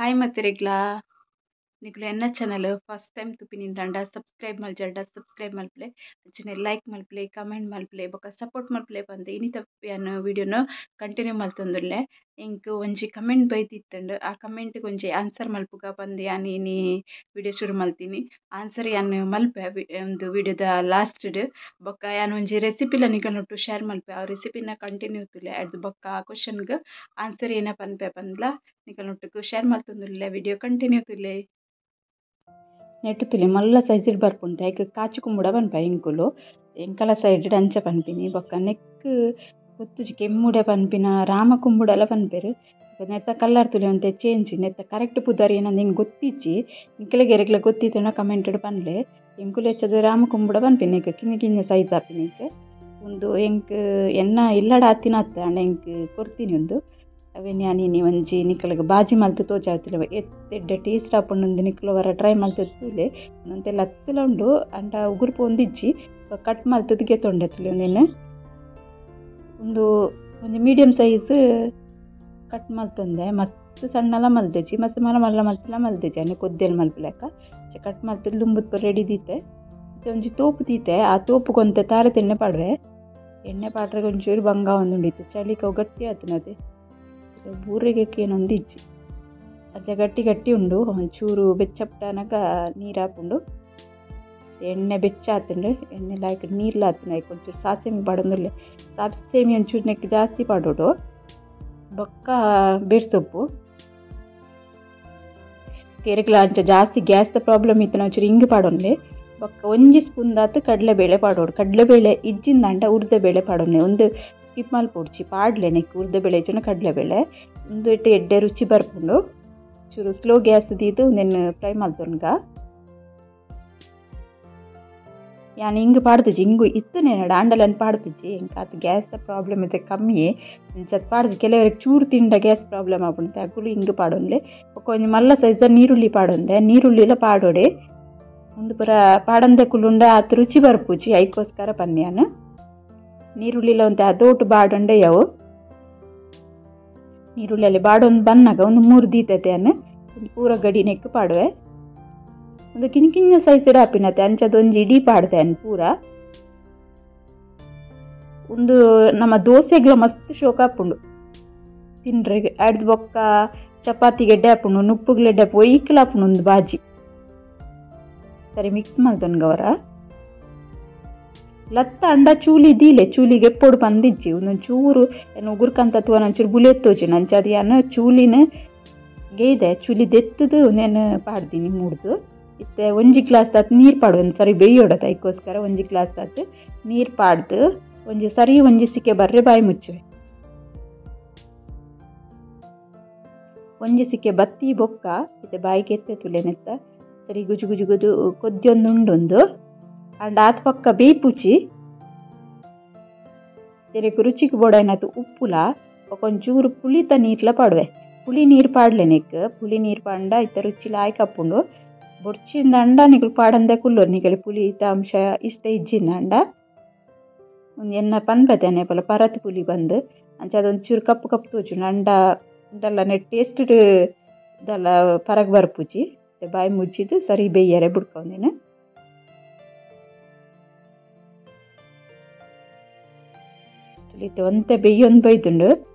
Hi ಮತ್ತೆರೆಗ್ಲಾ ನಿಕುಲು ಎನ್ನ channel first time ತುಪಿನಿಂದಾಂಡ subscribe ಮಲ್ಜಾಂಡ subscribe ಮಲ್ಪಲೆ ಅಂಚನೆ ಲೈಕ್ ಮಲ್ಪಲೆ ಕಮೆಂಟ್ ಮಲ್ಪಲೆ ಬೊಕ ಸಪೋರ್ಟ್ ಮಲ್ಪಲೆ ಪಂದ್ ಇನಿತ ಯಾನ್ ವಿಡಿಯೋನು ಕಂಟಿನ್ಯೂ ಮಲ್ತೊಂದುಲ್ಲೆ. ಎಂಕ್ ಒಂಜಿ ಕಮೆಂಟ್ ಬೈದಿತ್ತುಂಡು, ಆ ಕಮೆಂಟ್ಗೆ ಒಂಜಿ ಆನ್ಸರ್ ಮಲ್ಪುಗ ಪಂದ್ ಯಾನ್ ಇನಿ ವಿಡಿಯೋ ಶುರು ಮಲ್ತೀನಿ. ಆನ್ಸರ್ ಯಾನ್ ಮಲ್ಪೆ ಒಂದು ವಿಡಿಯೋದ ಲಾಸ್ಟ್ ಬೊಕ್ಕ ಯಾನ್ ಒಂಜಿ ರೆಸಿಪಿಲ ನಿಕಲ್ನೊಟ್ಟು ಶೇರ್ ಮಲ್ಪೆ, ಆ ರೆಸಿಪಿನ ಕಂಟಿನ್ಯೂ ತುಲೆ ಅಡ್ದು ಬೊಕ್ಕ ಆ ಕ್ವಶನ್ಗೆ ಆನ್ಸರ್ ಏನ ಪನ್ಪೆ ಪಂದ್ಲ ನಿಕಲ್ನೊಟ್ಟುಗು ಶೇರ್ ಮಲ್ತೊಂದುಲ್ಲೆ. ವಿಡಿಯೋ ಕಂಟಿನ್ಯೂ ತುಲೆ. ನೆಟ್ಟು ತುಲೆ ಮಲ್ಲ ಸೈಜಿಡ್ ಬರ್ಪುಂಡು, ಐಕ್ ಕಾಚಿ ಕುಂಬುಡ ಪನ್ಪ ಎಂಕುಲು, ಎಂಕಲ ಸೈಡ್ ಅಂಚ ಪನ್ಪಿನಿ. ಬೊಕ್ಕ ನೆಕ್ ಗೊತ್ತುಜಿ ಕೆಮ್ಮುಡೆ ಪನ್ಪಿನ ರಾಮ ಕುಂಬುಡಲ ಪನ್ಪೆರ್. ನೆತ್ತ ಕಲ್ಲರ್ ತುಲೆ ಒಂತೆ ಚೇಂಜ್, ನೆತ್ತ ಕರೆಕ್ಟ್ ಪುದರ್ ಏನಂದ್ ಎಂಕ್ ಗೊತ್ತಿಜ್ಜಿ, ನಿಕಲೆಗ್ ಎರೆಗ್ಲ ಗೊತ್ತಿತ್ತುಂಡ ಕಮೆಂಟೆಡ್ ಪನ್ಲೆ. ಎಂಕುಲು ಹೆಚ್ಚದ ರಾಮ ಕುಂಬುಡ ಪನ್ಪಿನಿ ನೆಕ್ ಕಿನ್ನ ಕಿನ್ನ ಸೈಜ್ ಆಪಿನ. ಉಂದು ಎಂಕ್ ಎನ್ನ ಇಲ್ಲಡ ಆತಿನ ಅತ್ತ ಆಂಡ ಎಂಕ್ ಕೊರ್ತೀನಿ ಉಂದು. ಅವೇನು ಯಾನ್ ಇನಿ ಒಂಜಿ ನಿಕಲೆಗ್ ಬಾಜಿ ಮಲ್ತ್ ತೋಜಾವತಿಲ್ಲ, ಎಡ್ಡೆ ಟೇಸ್ಟ್ ಆಪುಂಡು ನಿಕುಲು ವರ ಟ್ರೈ ಮಲ್ತ್ ತೂಲೆ. ಒಂತೆ ಲತ್ತಲ ಉಂಡು ಆಂಡ ಉಗುರು ಪೋಂದಿಜ್ಜಿ, ಕಟ್ ಮಲ್ತದ್ ಗೆತೊಂಡೆ ತುಲೆ. ಉಂದೆನ್ ಉಂದು ಒಂಜಿ medium size cut ಮಲ್ತೊಂದೆ, ಮಸ್ತ್ ಸಣ್ಣಲ ಮಲ್ದೆಜಿ ಮಸ್ತ್ ಮಲ್ಲ ಮಲ್ಲ ಮಲ್ತಲ ಮಲ್ದೆಜಿ ಅನ್ನ ಕೊದ್ದೆಲ್ ಮಲ್ಪುಲೆಕ ಕಟ್ ಮಲ್ತದ್ ಲುಂಬುದ್ ರೆಡಿ ದೀತೆ. ಇತ್ತೆ ಒಂಜಿ ತೋಪು ದೀತೆ, ಆ ತೋಪುಗ್ ಒಂತೆ ತಾರೆದ ಎಣ್ಣೆ ಪಾಡುವೆ. ಎಣ್ಣೆ ಪಾಡ್ರೆಗ್ ಒಂಚೂರು ಬಂಗ ಒಂದುಂಡಿತ್ತು, ಚಳಿಕ್ ಅವು ಗಟ್ಟಿ ಆತುನತೆ ಬೂರೆಗೆ ಏನೊಂದಿಜ್ಜಿ, ಅಜ್ಜ ಗಟ್ಟಿ ಗಟ್ಟಿ ಉಂಡು. ಒಂಚೂರು ಬೆಚ್ಚಪ್ಟಾನಗ ನೀರು ಆಪುಂಡು, ಎಣ್ಣೆ ಬೆಚ್ಚ ಆತುಂಡು, ಎಣ್ಣೆ ಲಾಯ್ಕ್ ನೀರ್ಲ ಆತುಂಡು. ಐಕ್ ಒಂಚೂರು ಸಾಸೆಮಿ ಪಾಡೊಂದುಲ್ಲೆ, ಸಾಸೆಮಿ ಒಂಚೂರು ನೆಕ್ ಜಾಸ್ತಿ ಪಾಡೋಡು. ಬೊಕ್ಕ ಬೇರ್ಸೊಪ್ಪು ಎರೆಗ್ಲ ಅಂಚ ಜಾಸ್ತಿ ಗ್ಯಾಸ್ದ ಪ್ರಾಬ್ಲಮ್ ಇತ್ತು ಒಂಚೂರು ಹಿಂಗೆ ಪಾಡೊನ್ಲೆ. ಬೊಕ್ಕ ಒಂಜಿ ಸ್ಪೂನ್ ದಾತ್ ಕಡಲೆಬೇಳೆ ಪಾಡೋಡು, ಕಡಲೆಬೇಳೆ ಇಜ್ಜಿಂದಾಂಡ ಉರ್ದ ಬೇಳೆ ಪಾಡೊನ್ಲೆ, ಒಂದು ಸ್ಕಿಪ್ ಮಲ್ಪೊಡ್ಚಿ ಪಾಡ್ಲೆ ನೆಕ್ ಉರ್ದ ಬೇಳೆ ಇಜ್ಜಿಂಡ ಕಡಲೆಬೇಳೆ. ಉಂದು ಇಟ್ಟು ಎಡ್ಡೆ ರುಚಿ ಬರ್ಪುಂಡು. ಚೂರು ಸ್ಲೋ ಗ್ಯಾಸ್ ದೀದ್ ಉಂದೆನ್ ಫ್ರೈ ಮಲ್ತೊನ್ಗ. ಯಾನ್ ಹಿಂಗೆ ಪಾಡ್ದಿಜ್ಜಿ, ಹಿಂಗು ಇತ್ತುನೆ ಆಂಡಲನ್ ಪಾಡ್ದಿಜ್ಜಿ, ಎಂಕ್ ಆತ್ ಗ್ಯಾಸ್ದ ಪ್ರಾಬ್ಲಮ್ ಇತ್ತೆ ಕಮ್ಮಿಯೇ ಅಂಚ ಪಾಡ್ದು. ಕೆಲವರಿಗೆ ಚೂರು ತಿಂಡ ಗ್ಯಾಸ್ ಪ್ರಾಬ್ಲಮ್ ಆಪುಂಡು, ಅಕುಲು ಹಿಂಗೆ ಪಾಡೊನ್ಲೆ. ಬೊಕ್ಕ ಒಂಜಿ ಮಲ್ಲ ಸೈಜ್ದ ನೀರುಳ್ಳಿ ಪಾಡೊಂದೆ, ನೀರುಳ್ಳಿಲ ಪಾಡೊಡೆ. ಉಂದು ಪೂರ ಪಾಡಂದೆ ಕುಲ್ಲುಂಡ ಆತ್ ರುಚಿ ಬರ್ಪುಜಿ, ಐಕೋಸ್ಕರ ಪನ್ಯಾನ್. ನೀರುಳ್ಳಿಲ ಒಂತೆ ಅದೋಟು ಬಾಡೊಂಡೆ ಯಾವು ನೀರುಳ್ಳಿಯಲ್ಲಿ ಬಾಡೊಂದು ಬನ್ನಾಗ ಒಂದು ಮೂರು ದೀತತೆ ಅನ್ನ ಒಂದು ಪೂರ ಗಡಿ ನೆಕ್ ಪಾಡುವೆ. ಒಂದು ಕಿನ್ನ ಕಿನ್ನ ಸೈಜ್ ಆಪಿನತೆ ಅಂಚದ ಒಂಜಿ ಇಡೀ ಪಾಡ್ದೆ ಅನ್ ಪೂರ. ಒಂದು ನಮ್ಮ ದೋಸೆಗ್ಲ ಮಸ್ತ್ ಶೋಕ ಆಪುಂಡು ತಿನ್ರೆಗ್. ಅಡ್ದು ಬೊಕ್ಕ ಚಪಾತಿಗೆ ಎಡ್ಡೆ ಆಪುಂಡು, ನುಪ್ಪುಗ್ಲ ಎಡ್ಡೆ ಆಪು, ಒಯ್ಕ್ಲ ಆಪುಂಡು ಒಂದು ಬಾಜಿ. ಸರಿ ಮಿಕ್ಸ್ ಮಲ್ತೊನ್ಗವರ. ಲತ್ತ ಅಂಡ ಚೂಲಿ ದೀಲೆ, ಚೂಲಿಗೆ ಎಪ್ಪೊಡು ಪಂದಿಜ್ಜಿ, ಒಂದೊಂದು ಚೂರು ಏನು ಉಗುರ್ಕಂತ ತೂವನ ಒಂಚೂರು ಬುಲೆತ್ ತೋಜಿನ ಅಂಚ ಅದು ಯಾನ್ ಚೂಲಿನ ಗೇಯ್ದೆ, ಚೂಲಿ ದೆತ್ತದು ನೇನು ಪಾಡ್ದೀನಿ ಮೂಡ್ದು. ಇತ್ತೆ ಒಂಜಿ ಗ್ಲಾಸ್ ದಾತ್ ನೀರು ಪಾಡು, ಒಂದು ಸರಿ ಬೇಯೋಡತ ಐಕೋಸ್ಕರ ಒಂಜಿ ಗ್ಲಾಸ್ ದಾತ್ ನೀರು ಪಾಡ್ದು ಒಂಜಿ ಸರಿ ಒಂಜಿ ಸಿಕ್ಕೆ ಬರ್ರೆ ಬಾಯಿ ಮುಚ್ಚುವೆ. ಒಂಜಿ ಸಿಕ್ಕೆ ಬತ್ತಿ ಬೊಕ್ಕ ಇತ್ತೆ ಬಾಯಿಗೆ ಎತ್ತೆ ತುಲೆನೆತ್ತ ಸರಿ ಗುಜು ಗುಜು ಗುಜು ಕೊದ್ಯೊಂದು ಉಂಡೊಂದು. ಅಂಡ್ ಆತ್ ಪಕ್ಕ ಬೇಪುಚಿ ತೆರೆಕ್ ರುಚಿಗೆ ಬೋಡಾಯ್ನಾತ್ ಉಪ್ಪುಲ ಒಂಚೂರು ಪುಳಿತ ನೀರ್ಲ ಪಾಡುವೆ. ಪುಳಿ ನೀರು ಪಾಡ್ಲೆ ನೆಕ್, ಪುಳಿ ನೀರು ಪಾಂಡ ಇತ್ತ ರುಚಿ ಲಾಯ್ಕ್ ಆಪುಂಡು. ಬೊಡ್ಚಿಂದ ಅಂಡ ನಿಕುಲು ಪಾಡಂದೆ ಕುಲ್ಲೋರು, ನಿಕಲೆ ಪುಳಿತ ಅಂಶ ಇಷ್ಟ ಇಜ್ಜಿಂದ ಅಂಡ ಒಂದು ಎನ್ನ ಪನ್ಪತೆ ಪಲ ಪರತ್ ಪುಲಿ ಬಂದು ಅಂಚ ಅದೊಂಚೂರು ಕಪ್ಪು ಕಪ್ಪು ತೋಜುಂಡು ಅಂಡ ಉಂದಲ್ಲ ನೆಟ್ ಟೇಸ್ಟ್ ಇದೆಲ್ಲ ಪರಗ್ ಬರ್ಪುಚಿ. ಬಾಯಿ ಮುಚ್ಚಿದ್ದು ಸರಿ ಬೇಯ್ಯರೆ ಬುಡ್ಕೊಂದಿನ. ಇತ್ತೆ ಒಂತೆ ಬೆಯ್ಯೊಂದು ಬೈದುಂಡು.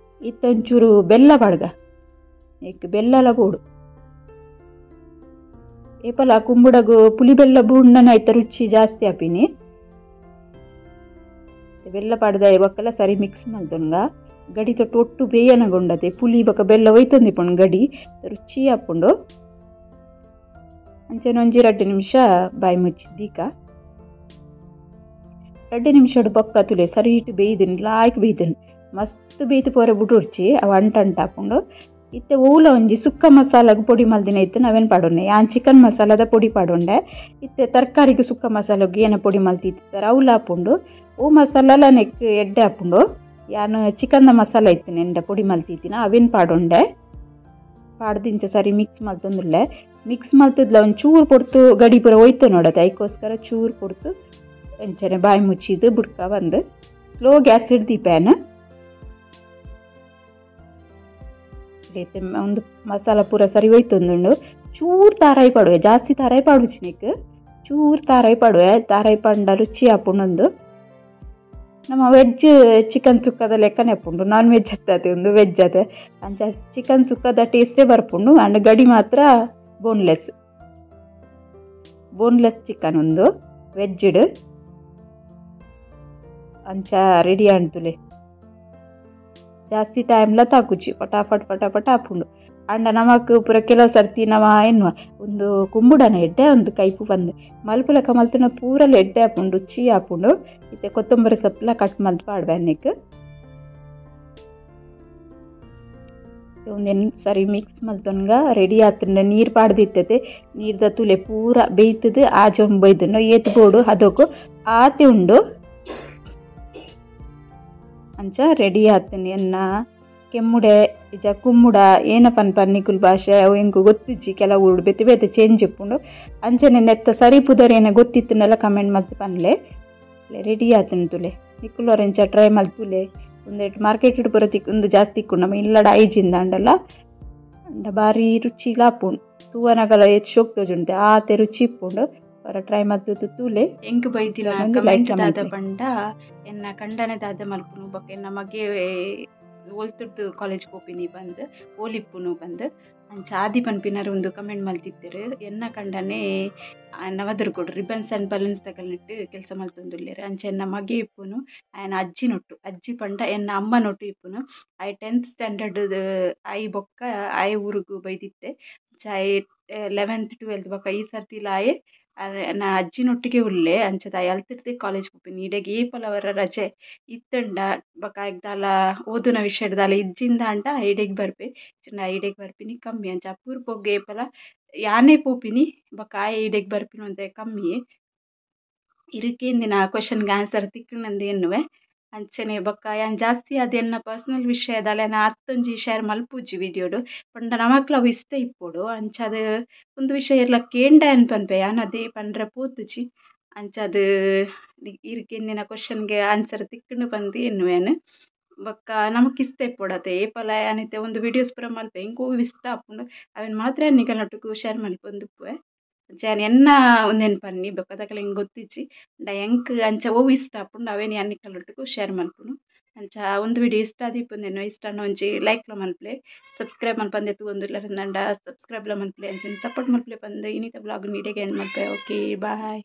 ಇತ್ತೆ ಒಂಚೂರು ಬೆಲ್ಲ ಪಾಡ್ಗ, ನೆಕ್ ಬೆಲ್ಲಲ ಬೋಡು. ಏಪಲ ಕುಂಬುಡಗು ಪುಲಿ ಬೆಲ್ಲ ಬೂಂಡನ ಐತ ರುಚಿ ಜಾಸ್ತಿ ಆಪಿನಿ. ಬೆಲ್ಲ ಪಾಡ್ದ ಬೊಕ್ಕಲ ಸರಿ ಮಿಕ್ಸ್ ಮಲ್ತೊನ್ಗ. ಗಡಿ ತೊಟ್ಟು ಒಟ್ಟು ಬೇಯನಗೊಂಡತೆ ಪುಲಿ ಬೊಕ್ಕ ಬೆಲ್ಲ ಒಯ್ತೊಂದಿಪ್ಪುಂಡು, ಗಡಿ ರುಚಿ ಆಪುಂಡು. ಅಂಚನೆ ಒಂಜಿ 2 ನಿಮಿಷ ಬಾಯಿ ಮುಚ್ಚಿ ದೀಕ. 2 ನಿಮಿಷಡ್ ಬೊಕ್ಕ ತುಲೆ ಸರಿ ಇಟ್ಟು ಬೇಯ್ದುಂಡು, ಲಾಯ್ಕ್ ಬೇಯ್ದುಂಡು, ಮಸ್ತ್ ಬೇಯ್ತು ಪೋರೆ ಬುಡುರ್ಚಿ ಅವು ಅಂಟ ಅಂಟ ಆಪುಂಡು. ಇತ್ತೆ ಓಲ ಒಂಜಿ ಸುಕ್ಕ ಮಸಾಲಾಗ್ ಪೊಡಿ ಮಲ್ದಿನ ಇತ್ತು ನಾವೇನು ಪಾಡೊಂಡೆ, ಯಾನ್ ಚಿಕನ್ ಮಸಾಲದ ಪೊಡಿ ಪಾಡೊಂಡೆ. ಇತ್ತೆ ತರಕಾರಿಗೆ ಸುಕ್ಕ ಮಸಾಲಾಗ್ ಏನ ಪೊಡಿ ಮಲ್ತಿತ್ತಾರೆ ಅವುಲ ಆಪುಂಡು. ಓ ಮಸಾಲಲ ನೆಕ್ ಎಡ್ಡೆ ಆಪುಂಡು. ಯಾನ್ ಚಿಕನ್ದ ಮಸಾಲ ಇತ್ತು ನೆಂಡ ಪೊಡಿ ಮಲ್ತಿತ್ತಿನ ಅವೇನು ಪಾಡೊಂಡೆ. ಪಾಡ್ದಿಂಚ ಸರಿ ಮಿಕ್ಸ್ ಮಲ್ತೊಂದುಲ್ಲೆ. ಮಿಕ್ಸ್ ಮಲ್ತದ್ಲ ಒಂದು ಚೂರು ಪೊರ್ತು ಗಡಿ ಪೂರ ಒಯ್ತು ನೋಡತ್ತೆ, ಐಕೋಸ್ಕರ ಚೂರು ಪೊರ್ತು ಎಂಚನೆ ಬಾಯಿ ಮುಚ್ಚಿದ್ದು ಬುಡ್ಕ ಬಂದು ಸ್ಲೋ ಗ್ಯಾಸ್ ಹಿಡ್ದಿ ಪ್ಯಾನ್. ಒಂದು ಮಸಾಲ ಪೂರ ಸರಿ ಹೋಯ್ತೊಂದುಂಡು. ಚೂರು ತಾರಾಯಿ ಪಾಡುವೆ, ಜಾಸ್ತಿ ತಾರಾಯಿ ಪಾಡುಚಿನಿಕ್ ಚೂರು ತಾರಾಯಿ ಪಾಡುವೆ. ತಾರಾಯಿ ಪಂಡ ರುಚಿ ಆಪುಂಡು. ನಮ್ಮ ವೆಜ್ ಚಿಕನ್ ಸುಕ್ಕದ ಲೆಕ್ಕನೆ ಆಪುಂಡು, ನಾನ್ ವೆಜ್ ಅತ್ತದೆ ಒಂದು ವೆಜ್ ಅದೇ ಅಂಚ ಚಿಕನ್ ಸುಕ್ಕದ ಟೇಸ್ಟೇ ಬರ್ಪುಂಡು. ಅಂಡ್ ಗಡಿ ಮಾತ್ರ ಬೋನ್ಲೆಸ್, ಬೋನ್ಲೆಸ್ ಚಿಕನ್ ಒಂದು ವೆಜ್ಡ್ ಅಂಚ ರೆಡಿ ಆಂತುಲೆ. ಜಾಸ್ತಿ ಟೈಮ್ಲ ತಾಕುಚಿ ಪಟಾಪಟ್ ಪಟಾಪಟ್ ಆಪುಂಡು. ಅಂಡ ನಮಕ್ ಪೂರ ಕೆಲವು ಸರ್ತಿ ನಮ ಎನ್ನುವ ಒಂದು ಕುಂಬುಡನ ಎಡ್ಡೆ ಒಂದು ಕೈಪು ಬಂದು ಮಲ್ಪುಲಕ ಮಲ್ತುನ ಪೂರಲ ಎಡ್ಡೆ ಆಪುಂಡು, ರುಚಿ ಆಪುಂಡು. ಇತ್ತೆ ಕೊತ್ತಂಬರಿ ಸೊಪ್ಪುಲ ಕಟ್ ಮಲ್ತ್ ಪಾಡ್ವೆ ಅನ್ನಕ್ಕೆ. ಒಂದೇನು ಸರಿ ಮಿಕ್ಸ್ ಮಲ್ತೊನ್ಗ ರೆಡಿ ಆತುಂಡ. ನೀರು ಪಾಡ್ದಿತ್ತತೆ, ನೀರ್ದ ತುಲೆ ಪೂರ ಬೇಯ್ತದ ಆಜೊಂಬ್ ಬೈದುಂಡು. ಏತ್ ಬೋಡು ಅದಕ್ಕೂ ಆತೆ ಉಂಡು ಅಂಚ ರೆಡಿ ಆತುಂಡು. ಎನ್ನ ಕೆಮ್ಮುಡೆ ಇಜ ಕುಮ್ಮುಡ ಏನ ಪನ್ ಪನ್ನಿಕುಲ್ ಭಾಷೆ ಅವು ಎಂಕು ಗೊತ್ತಿಜ್ಜಿ, ಕೆಲವು ಊರು ಬೇತೆ ಬೇತೆ ಚೇಂಜ್ ಇಪ್ಪುಂಡು. ಅಂಚನೆ ನೆತ್ತ ಸರಿ ಪುದರ್ ಏನ ಗೊತ್ತಿತ್ತುಂಡಲ ಕಮೆಂಟ್ ಮಲ್ತ್ ಪನ್ಲೆ. ರೆಡಿ ಆತುಂಡು ತುಲೆ. ನಿಕುಲು ಎಂಚ ಟ್ರೈ ಮಲ್ತುಲೆ. ಒಂದೆಟ್ ಮಾರ್ಕೆಟ್ ಪೂರ ತಿಕ್ಕು ಜಾಸ್ತಿ ತಿಕ್ಕು ನಮ್ಮ ಇಲ್ಲಡ ಐಜಿಂದ ಅಂಡಲ ಅಂಡ ಬಾರಿ ರುಚಿ ಆಪುಂಡು. ತೂವನಗಲ ಏತ್ ಶೋಕ್ ತೋಜುಂಡು ಆತೆ ರುಚಿ ಇಪ್ಪುಂಡು. ಅವರ ಟ್ರೈ ಮಲ್ತು ತೂಲೆ. ಎಂಕ್ ಬೈದಿನ ಕಮೆಂಟ್ ದಾದ ಪಂಡ ಎನ್ನ ಕಂಡನೆ ದಾದ ಮಲ್ಪುನು ಬೊಕ್ಕ ಎನ್ನ ಮಗೆ ಒಲ್ತುರ್ದು ಕಾಲೇಜ್ ಪೋಪಿನಿ ಬಂದು ಓಲಿಪ್ಪುನು ಬಂದು ಅಂಚ ಆದಿ ಪನ್ಪಿನರು ಒಂದು ಕಮೆಂಟ್ ಮಲ್ತಿತ್ತೆರ್. ಎನ್ನ ಕಂಡನೆ ನವದುರ್ಗೋಡು ರಿಬ್ಬನ್ಸ್ ಆ್ಯಂಡ್ ಬಲೂನ್ಸ್ ತಗಲ್ನಿಟ್ಟು ಕೆಲಸ ಮಲ್ತೊಂದುಲ್ಲೆರ್. ಅಂಚ ಎನ್ನ ಮಗೆ ಇಪ್ಪುನು ಆಯನ ಅಜ್ಜಿ ನೊಟ್ಟು, ಅಜ್ಜಿ ಪಂಡ ಎನ್ನ ಅಮ್ಮ ನೊಟ್ಟು ಇಪ್ಪುನು. ಆಯೆ 10th standard ಆಯಿ ಬೊಕ್ಕ ಆಯೆ ಊರುಗು ಬೈದಿತ್ತೆ. ಅಂಚ ಆಯೆ 11th 12th ಬೊಕ್ಕ ಈ ಸರ್ತಿಲ ಆಯೆ ಎನ್ನ ಅಜ್ಜಿನೊಟ್ಟಿಗೆ ಉಲ್ಲೆ. ಅಂಚದ ಆಯೆ ಅಲ್ತಿರ್ದೆ ಕಾಲೇಜ್ ಪೋಪಿನಿ. ಇಡೆಗ್ ಏಪಲ ಅವರ ರಜೆ ಇತ್ತಂಡ ಬೊಕ್ಕ ಆಯಗ್ ದಾಲ ಓದುನ ವಿಷಯಡ್ ದಾಲ ಇಜ್ಜಿಂದ ಅಂಡ ಇಡೆಗ್ ಬರ್ಪೆ. ಇಡೆಗ್ ಬರ್ಪಿನಿ ಕಮ್ಮಿ. ಅಂಚ ಅಪೂರ್ಪೊಗ್ ಏಪಲ ಯಾನೇ ಪೋಪಿನಿ ಬೊಕ್ಕ ಆಯೆ ಇಡೆಗ್ ಬರ್ಪಿನಿ ಒಂತೆ ಕಮ್ಮಿಯೇ. ಇರುಕೇಂದಿನ ಕ್ವಶನ್ಗೆ ಆನ್ಸರ್ ತಿಕ್ಕುಂಡಂದು ಎನ್ನುವೆ. ಅಂಚನೆ ಬೊಕ್ಕ ಯಾನ್ ಜಾಸ್ತಿ ಅದು ಎನ್ನ ಪರ್ಸನಲ್ ವಿಷಯದಾಲ ಯಾನ್ ಅತ್ತೊಂಜಿ ಶೇರ್ ಮಲ್ಪುಜಿ ವಿಡಿಯೋಡು ಪಂಡ ನಮಕ್ಲ ಅವು ಇಷ್ಟ ಇಪ್ಪೊಡು. ಅಂಚ ಅದು ಒಂದು ವಿಷಯ ಎಲ್ಲ ಕೇಂಡ ಅನ್ ಪನ್ಪೆ ಯಾನ್ ಅದೇ ಪಂಡ್ರೆ ಪೋತುಜಿ. ಅಂಚ ಅದು ಇರುಕೇಂದಿನ ಕ್ವಶನ್ಗೆ ಆನ್ಸರ್ ತಿಕ್ಕುಂಡು ಪಂದ್ ಎನ್ನುವೆ ಯಾನ್. ಬೊಕ್ಕ ನಮಕ್ ಇಷ್ಟ ಇಪ್ಪೊಡು ಅತೆ ಏಪಲ ಯಾನಿತ್ತೆ ಒಂದು ವಿಡಿಯೋಸ್ ಪೂರ ಮಲ್ಪೆ ಎಂಕ್ ಒವು ಇಷ್ಟ ಆಪುಂಡು ಅವೆನ್ ಮಾತ್ರ ನಿಕಲ್ನೊಟ್ಟುಗು ಶೇರ್ ಮಲ್ಪೊಂದುಪ್ಪುವೆ. ಅಂಚ ಯಾನ್ ಎನ್ನ ಉಂದೆನ್ ಪನ್ನಿ ಬೊಕ್ಕ ಎಂಕ್ ಗೊತ್ತಿಜ್ಜಿ. ಅಂಡ ಎಂಕ್ ಅಂಚ ಒವು ಇಷ್ಟ ಆಪುಂಡು ಅವೇನ್ ಯಾನ್ ನಿಕಲ್ನೊಟ್ಟುಗು ಶೇರ್ ಮಲ್ಪುನು. ಅಂಚ ಒಂದು ವಿಡಿಯೋ ಇಷ್ಟ ಆದಿಪ್ಪುಂದೆನೋ ಇಷ್ಟ ಒಂಜಿ ಲೈಕ್ಲ ಮಲ್ಪುಲೆ, ಸಬ್ಸ್ಕ್ರೈಬ್ ಮಲ್ಪಂದೆ ತೂವೊಂದುಲ್ಲೆರ್ ಅಂಡ ಸಬ್ಸ್ಕ್ರೈಬ್ಲ ಮಲ್ಪುಲೆ, ಅಂಚನೆ ಸಪೋರ್ಟ್ ಮಲ್ಪುಲೆ ಪಂದ್ ಇನ್ನಿತ ಬ್ಲಾಗ್ ಇಡೆಗ್ ಎಂಡ್ ಮಲ್ಪೆ. Okay bye.